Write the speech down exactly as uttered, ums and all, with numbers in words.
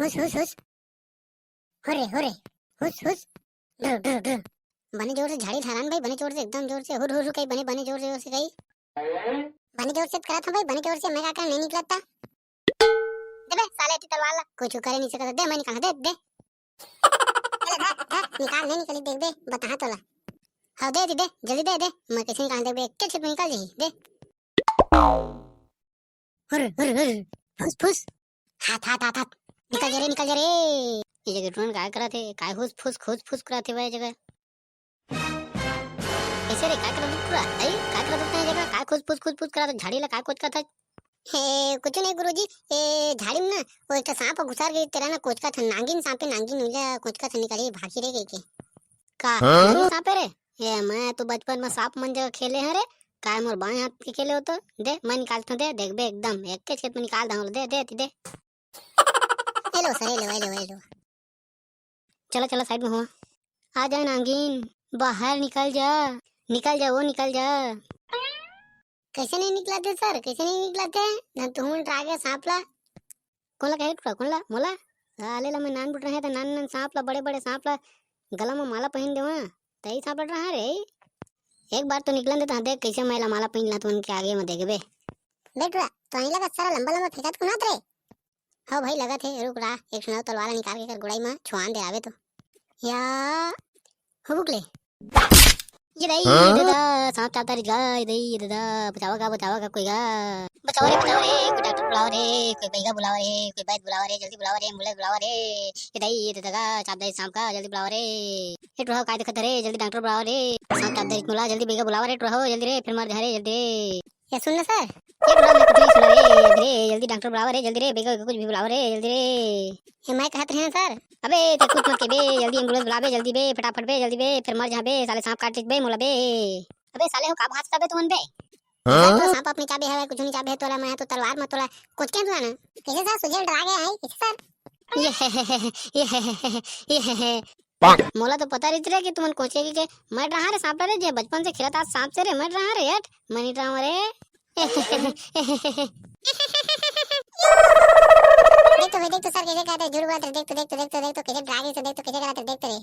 हुस हुस हुस। हो रे हो रे। हुस हुस। ढुर ढुर ढुर। बने जोर से झाड़ी ल हरा न भाई, बने जोर से, एकदम जोर से हुर हुर हुर कही, बने बने जोर से जोर से कही। बने जोर से करत हंव भाई, बने जोर से। मैं का करंव, नहीं निकलत त। दे बे साले एती तलवार ला, कुछु करे नहीं सकत। दे मैं निकाल, दे दे। अरे धर, धर, निकाल, नहीं निकली, देख बे, बताहूं तोला। हव दे दी, दे, जल्दी दे दे। मैं कइसे निकाल, देख बे, एके छेद में निकल जाही, दे। हुर हुर हुर। फुस फुस। हाथ हाथ हाथ हाथ। निकल जा रे, निकल जा रे। ये जगह टूरा मन काय करत हे, काय हुस फुस खुस फुस करत हे भाई जगह। कइसे रे, काय करत हे टूरा? आई, काय करत हे जगह? काय खुस फुस खुस फुस करत हे? झाड़ी ला काय कोचकत हे? हे, कुछु नहीं गुरुजी, ए झाड़ी में ना वो एक ठो सांप घुसर गे, तेला ना कोचकत हे, नागिन सांप हे, नागिन, उला कोचकत हे, निकलही भागी रे कहिके। का? हाँ? नागिन सांप हे रे? ए, मैं तो बचपन में सांप मन जगह खेले हंव रे। काय मोर बाएं हाथ के खेले हो तो? दे, मैं निकालत हंव, दे, देख बे एकदम, एके छेद में निकाल देहूं, दे, दे, दे। ए लो सर, ए लो, ए लो, ए लो। चला, चला, side में हो। आ जा नागिन, बाहर निकल जा, निकल जा, वो निकल जा। कइसे नहीं निकलत हे सर, कइसे नहीं निकलत हे? ना तुहूं डरा गे सांप ला। कोन ला कहे टूरा, कोन ला? मोला? साले ला मैं नानबुट रहेंव त नान नान सांप ला, बड़े बड़े सांप ला गला में माला पहिन देवंव, तही सांप ला डराहूं रे। एक बार तो निकलन दे त, देख कइसे मैं ला माला पहिन ला तुमन के आगे में, देखबे। बे टूरा, तो अहीं लगा सारा लंबा लंबा फेंकत कोन हस रे? हो भाई, लगत हे, रुक रहा, एक ठन तलवार ला निकाल के एकर गोड़ाई में छुआन दे आबे तो। या, हुबुक ले। ये दई, हाँ? ये ददा, सांप चापत हे गा, ये दई, ये ददा, बचावा गा, बचावा गा, कोई गा। बचावा रे, बचावा रे, कोई डॉक्टर बुलावा रे, कोई बइगा बुलावा रे, कोई वैद्य बुलावा रे, जल्दी बुलावा रे, एम्बुलेंस बुलावा रे। ये दई, ये ददा, चापत हे सांप गा, जल्दी बुलावा रे। ये टूरा काय देखत हे रे, जल्दी डॉक्टर बुलावा रे। सांप चापत हे मोला, जल्दी बइगा बुलावा रे, टूरा हो, जल्दी रे, फेर मर जाहूं रे, जल्दी रे। ये सुन ना सर, ये टूरा मैं कुछ नहीं सुना रे, अभी रे, जल्दी डॉक्टर बुलावा रे, जल्दी रे, बइगा कुछ भी बुलावा रे, जल्दी रे। ये मैं कहत रहेंव ना सर। अबे ते कुछ मत कह बे, जल्दी एम्बुलेंस बुला बे, जल्दी बे, फटाफट बे, जल्दी बे, फेर मर जाहूं बे, साले सांप काट लेही बे मोला बे। अबे साले हो का भांजथव बे तुमन बे? हाँ? तो सांप अपने चाबे हवय, कुछ नहीं चाबे हे तोला, मैं तो तलवार में तोला कोचकेंव ना। कइसे सर, सुजेल डरा गे हे, कइसे सर? ये हे, हे, हे, हे, ये हे, हे, हे, ये हे, हे। मोला तो पता रहिस रे कि तुमन कोचके के, मैं डराहूं रे सांप ला रे, जे बचपन से खेलत आत सांप से रे, मैं डराहूं रे, हट, मैं नहीं डराहूं रे। देख तो भाई, देख तो सर कइसे करत हे, झूठ बोलत हे, देख तो, देख तो, देख तो, देख तो, कइसे डरा गे हे, देख तो कइसे करत हे, देख तो रे।